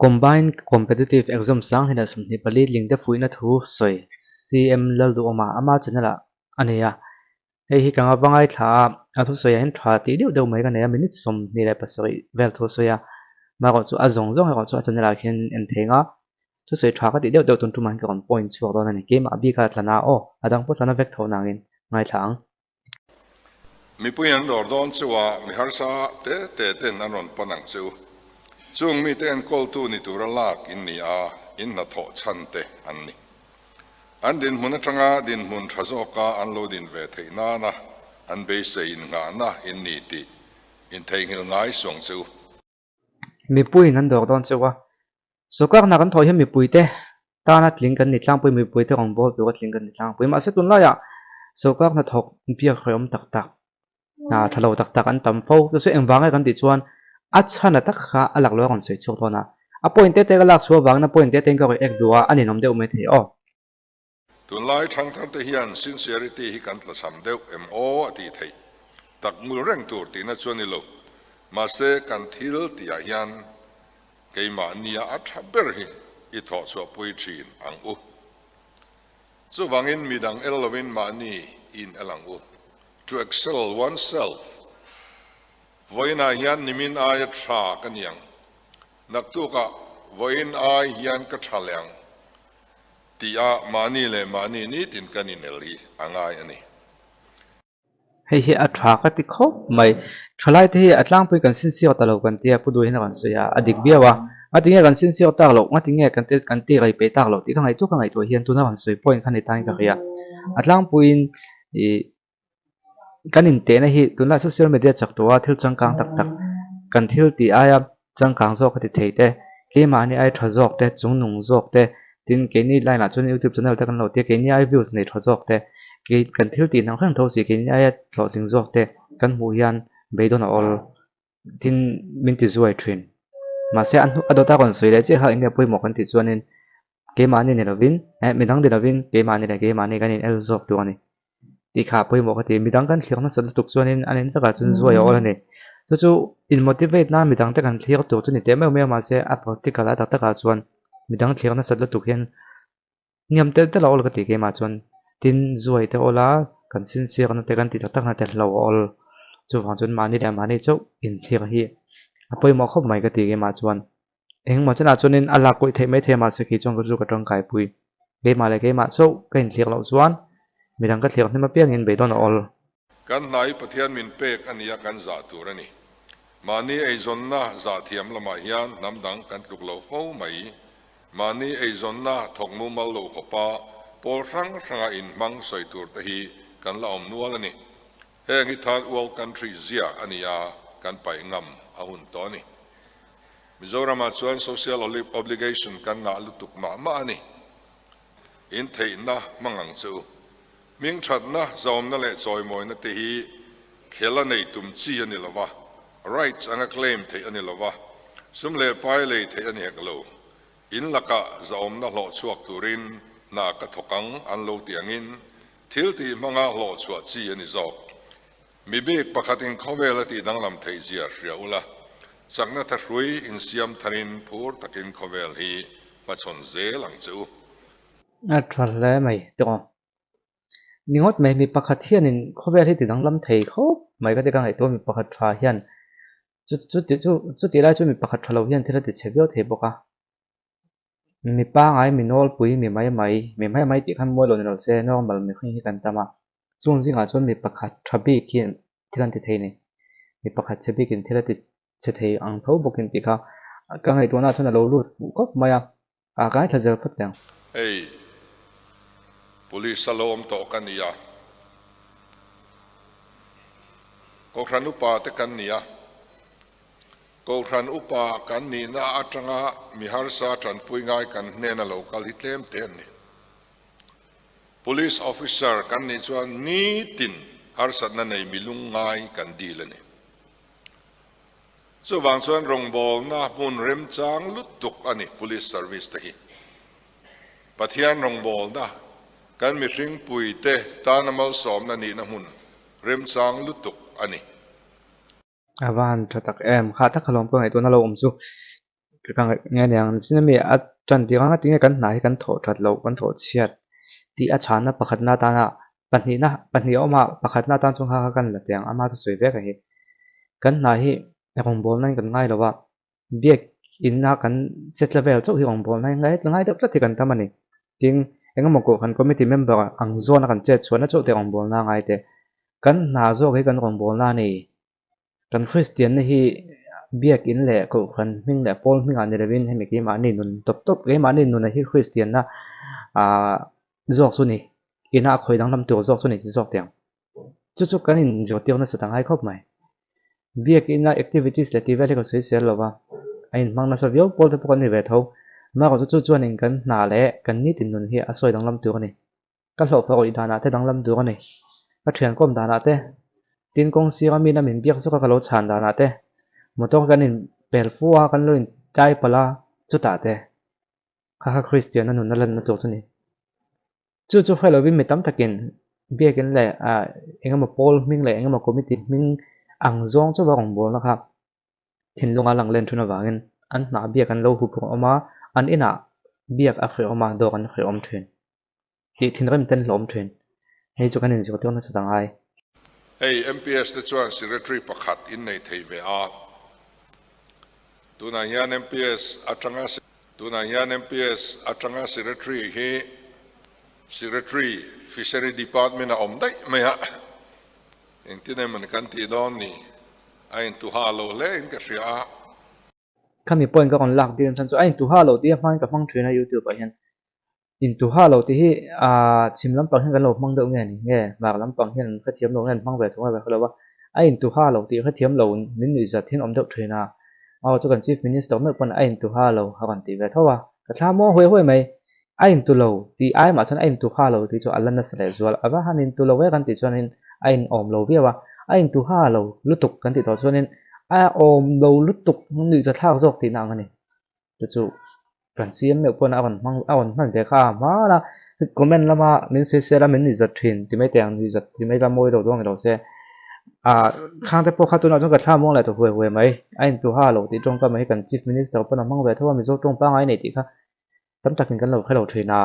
Combined Competitive Exam 2024 lingte fuihna thu sawi CM Lalduhawma ama channel ah a nei a. Hei hi ka nga va ngaithla a, a thusawi ah hian tha tih deuh deuh mai ka nei a, minute 27 vel thu a sawi a, marawh chu a zawng zawng erawh chu a channel ah khian en thei ang a, thusawi tha ka tih deuh deuh tun tumah hian ka rawn point chhuak dawn a ni, keimah bik a tlana aw, a dang pawh tlana vek tho nangin ngaithla ang. Mipui an dawr dawn chu a, mi harsa te te ten an rawn pan ang che u. Chung mite enkawltu ni tura lak in ni a, in hnathawh chhan te an ni. An dinhmun atanga dinhmun tha zawka an lo din ve theih nana an beisei innghahna in ni tih intheihnghilh ngai suang che u. Mipuiin an dawr dawn cheu a, sawrkarna kan thawh hian mipuite tana tling kan ni tlangpui, mipuite rawngbâwl tura tling kan ni tlangpui. Mahse tunlaiah sawrkar hnathawk biak hrehawm tak tak, hna tha lo tak tak an tam fo. Chu chu engvang nge kan tih chuan a chhana tak kha a lak lo a rawn sawi chhuak dawn a, a point te te ka lak chhuah avangin a point te tein ka react duh a, a ninawm deuh mai thei aw. Tunlai thangtharte hian sincerity hi kan tlachham deuh em aw a tih theih tak ngul reng tur tihna chu a ni lo. Mahse kan thil tihah hian keimahnia a tha ber hi i thawh chhuahpui thin ang u. Chuvangin midang el lovin mahni in el ang u. To excel oneself. Vawiinah hian nimin aia tha ka ni ang. Naktukah vawiin ai hian ka tha leh ang. Tih a mahni leh mahni nitin kan inel hi a ngai a ni. Hei hi a tha ka ti khawp mai. Thalai te hi a tlangpui kan sinsiak ta lo kan tia Pu Duhin a rawn sawi a, a dik viau a. Ngatinge kan sinsiak tak loh, ngatinge kan te kan ti rei peih tak loh tih ka ngaihtuah ka ngaihtuah hian tuna rawn sawi point kha ni tain ka hria. A tlangpuiin ih kan intehna hi tunlai social media chak tawh a thil changkang tak tak kan thil tih aia changkang zawk a ti thei te keimahni ai tha zawk te chungnung zawk te tin keini line ah chuan youtube channel te kan lo tia keini ai views nei tha zawk te kei kan thil tih hnang hrang tho si keini aia hlawhtling zawk te kan hmuh hian beidawn a awl tin min ti zuai thin mahse a hnu a dawt a rawn sawi leh chiah kha enge pawimawh kan tih chuanin keimahni ni lovin eh midang ni lovin keimahni leh keimahni kan in el zawk tur a ni tih kha pawimawh ka ti midang kan thlir nasa lutuk chuanin an in takah chuan zuai a awl a ni chu chu in motivate na midang te kan thlir tur chu ni teh meuh meuh mahse a practical a tak takah chuan midang thlir nasat lutuk hian hniam telh telh a awl ka ti keimah chuan tin zuai te awl a kan sinsirna te kan tih tak takna te hlo a awl chuvang chuan mahni leh mahni chauh inthlir hi a pawimawh khawp mai ka ti keimah chuan. Engmaw chenah chuanin a lak kawih theih maithei a mahse kei chuan ka chu ka tangkaipui. Keimah leh keimah chauh ka inthliak loh chuan midang ka thliak hnem apiangin beidawn a awl. Kan hna hi Pathian min pek a nia kan zah tur a ni. Mahni eizawnna zah thiam lamah hian hnam dang kan tluk lo fo mai. Mahni eizawnna thawk mumal lo khawpa pawl hrang hranga inhmang sawi tur te hi kan la awm nual a ni. Heng hi third world country zia a nia kan paih ngam a hun tawh a ni. Mizoramah chuan social obligation kan ngah lutuk mah mah a ni. In theihna hmang ang che u. Hming thatna, zawmna leh chawimawina te hi khel a nei tum chi a ni lo va, rights anga claim theih a ni lo va, sum leh pai lei theih a ni hek lo. In lakah zahawmna hlawh chhuak turin hna ka thawk ang an lo ti angin thil tih hmanga hlawh chhuah chi a ni zawk. Mi bik pakhatin khawvel a tih danglam theih zia hria ula, chakna thahrui insiam tharin phur takin khawvel hi hmachhawn zel ang che u. A tha hle mai tawh ang. Ni ngawt mai, mi pakhat hianin khawvel hi ti danglam thei khawp mai ka ti ka ngaihtuah mi pakhat tha hian chu chu chu chutih lai chu mi pakhat tha lo hian thil a ti chhe viau thei bawk a. Mi pangai, mi nawlpui, mi mai mai, mi mai mai tih khan mawi lo ni lo se normal mihring hi kan tam a. Chung zingah chuan mi pakhat tha bik hian thil an ti thei a ni. Mi pakhat chhe bikin thil a ti chhe thei ang tho bawkin tih kha ka ngaihtuahnaah chuan a lo lut fuh khawp mai a, a kai thla zel phawt teh ang. Hei, Police a lo awm tawh ka ni a, Kohhran upa te kan ni a, Kohhran upa kan nihna atanga mi harsa tanpui ngai kan hnena lo kal hi tlem te an ni. Police officer kan nih chuan nitin harsatna nei mi lungngai kan dil a ni. Chuvang chuan rawngbawlna hmun remchang lutuk a ni police service te hi. Pathian rawngbawlna kan mihring puite tana malsawmna nihna hmun remchang lutuk a ni. A va han tha tak em? Kha tak kha lawm ka ngaihtuahna lo awm chu. ka nge niang chin ami a tan tir anga tinge kan hna hi kan thawh that loh kan thawh chhiat tih a chhanna pakhatna atana pahnihna pahnih a awm a pakhatna atan chuan kha kha kan la teh ang ama chu sawi vek a hi kan hna hi rawngbawlna in kan ngai lo a biak inna kan che tla vel chauh hi rawngbawlna in ngai ngai deuh tlat hi kan tam a ni tin engemaw kohhran committee member ang zawn a kan chet chhuahna chauh te rawngbawlna a ngai teh kan hna zawk hi kan rawngbawlna a ni. Kan Kristianna hi biakin leh kohhran hming leh pawl hmingah ni lovin hemi keimahni nun tawp tawp keimahni nuna hi Kristianna ah zawk chu ni ina a khawi danglam tur zawk chu ni ti zawk teh ang. Chu chu kan inzirtir nasa ta ngai khawp mai. Biakina activities leh tih vel hi ka sawi sel lo va, a inhmang nasa viau pawl te pawh kan ni ve tho. Amaherawhchu chu chuanin kan hna leh kan nitin nun hi a sawi danglam tur a ni. Ka hlawhfa awih danah te danglam tur a ni. Ka thian kawm danah te, tin kawng sira mina min biak zawka ka lo chhan danah te, motor kan in pel fu a, kan lo in tlai palh a, chutah te kha kha Kristiana nunna lanna tur chu ni. Chu chu hre lovin mi tam takin biakin leh engemaw pawl hming leh engemaw committee hming ang zawng chu va rawngbawlna kha thinlunga lang len thin avangin an hnah biak an lo hup awm a, an inah biak a hrehawm a, dawr an hrehawm thin. Tih thinrim ten hlawm thin. Hei chu kan inzirtir nasa ta ngai. Hei MPS te chuan Secretary pakhat in nei thei ve a. Tunah hian MPS atanga Tunah hian MPS atanga Secretary hi Secretary Fishery Department a awm daih mai a. Engtin emawni kan tih dawn ni a intuha lo hle in ka hria a. Khami point ka rawn lak bik ang chuan chu a intuha lo tih a hmain ka hmang thin a YouTube ah hian. Intuha lo tih hi aah chhim lampang hian kan lo hmang deuh nge ni nge hmar lampang hian an hrethiam lo nge an hmang ve tho nge ka hre lo a, a intuha lo tih hrethiam lo min nuih zat hian awm deuh thin a, aw chu kan Chief Minister meuh pawn a intuha lo a rawn tih ve tho a, ka thla maw huai huai mai, a intu lo tih ai mah chuan a intuha lo tih chu a la nasa leh zual, a va han intu lo e kan tih chuanin a inawm lo viau a, a intuha lo lutuk kan tih tawh chuanin a awm lo lutuk nuih zathlak zawk tihna ang a ni. Chu chu kan CM meuh pawn a rawn hmang a rawn hman ve kha a hman a, comment lama min sawi sel a min nuih zat thin ti mai teh ang nuih zat ti mai la mawi lo dawn ni lo se ah khang te pawh kha tunah chuan ka thla muang leh ta huai huai mai a intuha lo tih tawngkam mai hi kan chief minister pawn a hmang ve tho a Mizo tawng pangngai nei tih kha tam takin kan lo hre lo thin a.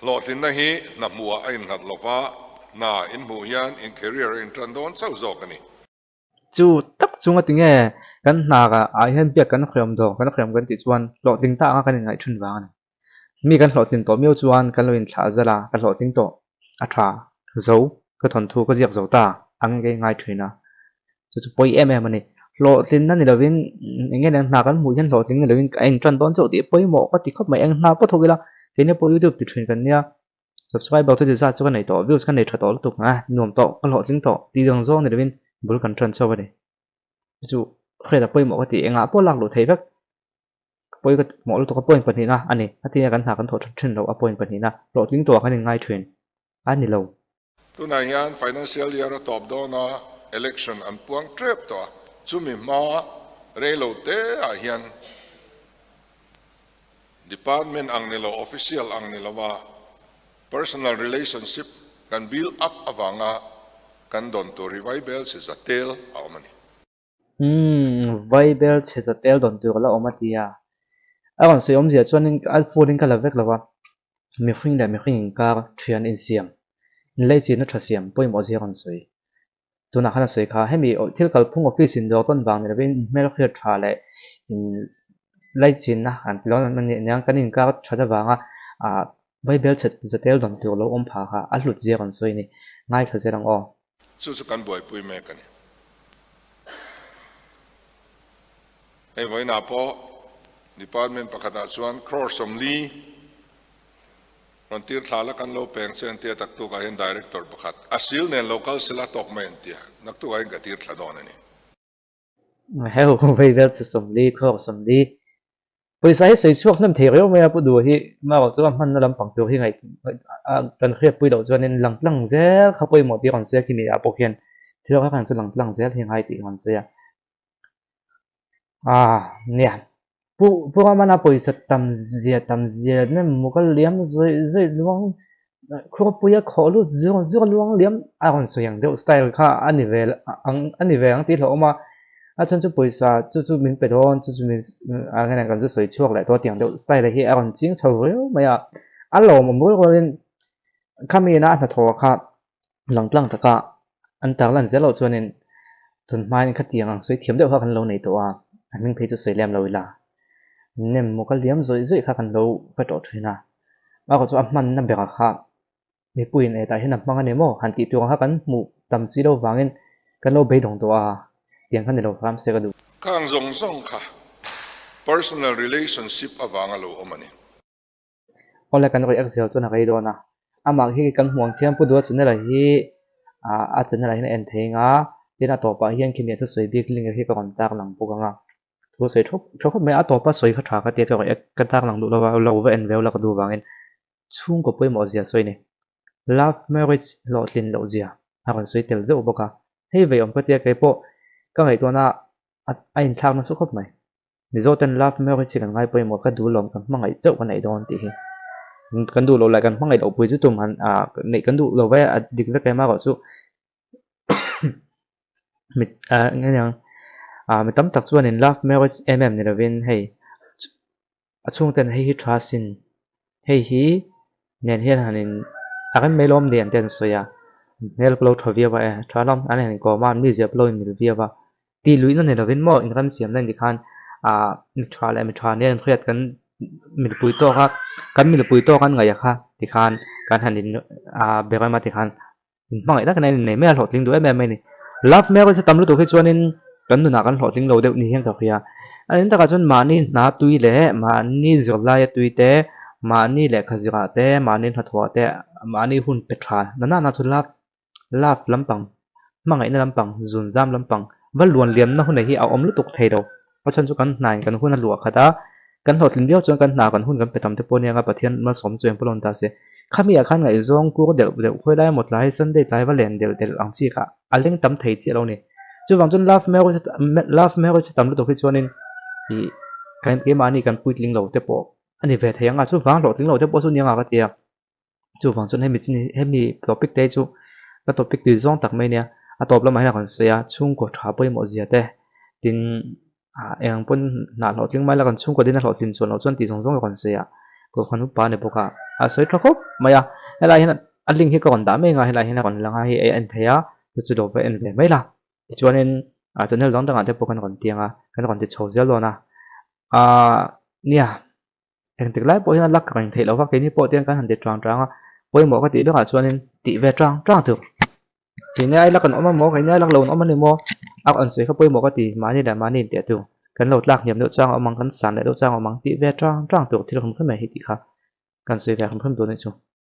Hlawhtlinna hi hna hmuhah a innghat lo va, hna inhmuh hian in career a intan dawn chauh zawk a ni. Chu tak chunga tinge kan hna ah hian biak kan hriam daw kan hriam kan tih chuan hlawhtling ta anga kan inngaih thin vang a ni. Mi kan hlawhtlin tawh miau chuan kan lo inthlah zal a, ka hlawhtling tawh a tha zo ka thawnthu ka ziak zo ta ang ka inngai thin a, chu chu pawi em em a ni. Hlawhtlinna ni lovin eng nge hna kan hmuh hian hlawhtling ni lovin ka intan dawn chauh tih pawimawh ka ti khawp mai, eng hna pawh thawk ila keini pawh youtube ti thin kan nia. Subscriber chu ti zat chu ka nei tawh, views ka nei tha tawh lutuk a, nuam tawh, ka hlawhtling tawh tih zawng zawng ni lovin bul kan tan chauh a ni. Chu chu hriat a pawimawh ka ti, engah pawh lak luh theih vek ka pawi ka hmuh lutuk a point pahnihna a ni. A tia kan hna kan thawh that thin loh a point pahnihna hlawhtling tawhah kan inngai thin a ni lo. Tunah hian financial year a tawp dawn a, election an puang tep tawh a, chumi hma rei lo te ah hian Department ang ni lo, official ang ni lova personal relationship kan build up avanga kan dawn tur hi Vaibel chhe za tel a awm a ni. Umm, Vaibel chhe za tel dawn tur a la awm a ti a. A rawn sawi awmzia chuanin a phone in ka la vek lo va, mihring leh mihring inkar thian insiam, inleichina tha siam pawimawh zia a rawn sawi. Tunah khan a sawi kha, hemi thil kalphung office in dawr tawn vang ni lovin hmelhriat tha leh in laichinna an ti lo a nih aniang kan inkar that avanga ah vaibel chhet zatel dawn tur lo awm pha kha a hlut zia rawn sawi a ni. Ngaithla zel ang aw. Chu chu kan buaipui mek a ni. Hei vawiinah pawh department pakhatah chuan crore 40 Rawn tir thla la kan lo peng che an tia taktuk ah hian director pakhat a sil nen lo kal sela tawk mai an tia naktuk ah hian ka tir thla dawn a ni. Heu vei vel che 40 khawk 40 pawisa hi sawi chhuak hnem thei riau mai a pu duh hi marawh chu a hmanna lampang tur hi ngaih kan hriatpui loh chuanin lang tlang zel kha pawimawh tih a rawn sawi a khimi ah pawh khian thil reng reng chu lang tlang zel hi a ngai tih a rawn sawi a. Ah nia pu pu Ramana pawisa tam zia tam zia nem maw ka liam zawih zawih luang khurpuia khawh lut zur zur luang liam a rawn sawi ang deuh style kha a ni ve ang a ni ve ang tih hlauhawm a. A chhan chu pawisa chu chu min pe dawn chu chu min ah hian kan zu sawi chhuak leh tawh tiang deuh style hi a rawn ching chho riau mai a. A lawmawm rual rualin khami ina a hnathawh kha lang tlang taka an tarlan zel loh chuanin tun hmain khatiang ang sawi thiam deuh kha kan lo nei tawh a, a hming phei chu sawi lem lo ila. Nem maw ka liam zawih zawih kha kan lo hre tawh thin a, bakah chu a hmanna berah kha mipuiin hetah hian a hmang a ni maw han tih tur ang kha kan hmuh tam si lo vangin kan lo beidawng tawh a, tiang kha ni lo hram se ka duh. Khang zawng zawng kha personal relationship avanga lo awm a ni. Awle kan react zel chuan a rei dawn a, amah hi kan hmuh ang khian Pu Dua channel ah hi ah a channel ah hian a en thei ang a, tin a tawpah hian khimi a thusawi bik link hi ka rawn tar lang bawk ang a, thu sawi thup tha khawp mai a, a tawpa sawi kha tha ka tia ka react ka tar lang duh lo a, lo va en veu la ka duh vangin chhungkaw pawimawh zia sawi a ni. Love marriage hlawhtlin loh zia a rawn sawi tel zeuh bawk a, hei vei awm ka tia keipawh ka ngaihtuahna a inthlak nasa khawp mai. Mizo ten love marriage hi kan ngai pawimawh ka duh lawm kan hmangaih chauh ka neih dawn tih hi kan duh loh leh kan hmangaih loh pui chu tum han ah neih kan duh lo ve a dik vek em erawh chu mit ah eng eng ah mi tam tak chuanin love marriage em em ni lovin hei a chhungten hei hi tha sin hei hi nen hian han in a rem mai lawm ni an te an sawi a hmel pawh lo tha viau a e tha lawm an han inkawm a an mizia pawh lo inmil viau a tih luihna ni lovin maw inram siamna ni khan ah mi tha leh mi tha nia inhriat kan milpui tawk a kan milpui tawk an ngaih a kha tikhan kan han in ah be rem a tikhan inhmangaih tak in a innei mai a hlawhtling duh em em mai a ni. Love marriage a tam lutuk hi chuanin kan nunah kan hlawhtling lo deuh ni hian ka hria. A eng takah chuan mahni hna tui leh mahni zirlaia tui te, mahni lehkha zirah te, mahni hnathawhah te, mahni hun pe tha na nana chu love love lampang, hmangaihna lampang, zunzam lampang va luan liamna hun hi a awm lutuk thei lo. A chhan chu kan hnain kan hun a luah khat a, kan hlawhtlin viau chuan kan hna kan hun kan pe tam te pawh ania Pathian malsawm chu engpawh lo ni ta se. Khami ah khan ngaihzawng kur delh delh khawi lai emaw tlai Sunday tlai va len delh delh ang chi kha a leng tam thei chiah lo ni. Chuvang chuan love marriage love marriage tam lutuk hi chuanin ih kan keimahni kan puitling lo te pawh a ni ve thei ang a, chuvang hlawhtling lo te pawh chu nia nga ka ti a. Chuvang chuan hemi chu hemi topic te hi chu ka topic tui zawng tak mai ania a tawp lamah hian a rawn sawi a chhungkaw tha pawimawh zia te tin ah eng pawn hnah hlawhtling mai la kan chhungkaw din a hlawhtlin chuan loh chuan tih zawng zawng a rawn sawi a kohhran upa a ni bawk a a sawi tha khawp mai a helai hian a link hi ka rawn dah mek a helai hian a rawn lang a hei a en thei a chu chu lo va en ve mai la tichuanin ah channel dang dangah te pawh kan rawn tiang a kan rawn ti chho zel dawn a ah nia. Engtik lai pawh hian a lak reng theih loh va, keini pawh tiang kan han ti ṭang ṭang a, pawimawh ka tih berah chuanin tih ve ṭang ṭang tur. Keini ai lak an awm a maw, keini ai lak lo an awm a ni maw, a rawn sawi kha pawimawh ka ti, mahni leh mahni intiah tur, kan lo tlak hniam deuh chang a awm ang, kan san leh deuh chang a awm ang tih ve ṭang ṭang tur thil hrim hrim mai hi tih kha kan sawi ve hrim hrim tur a nih chu.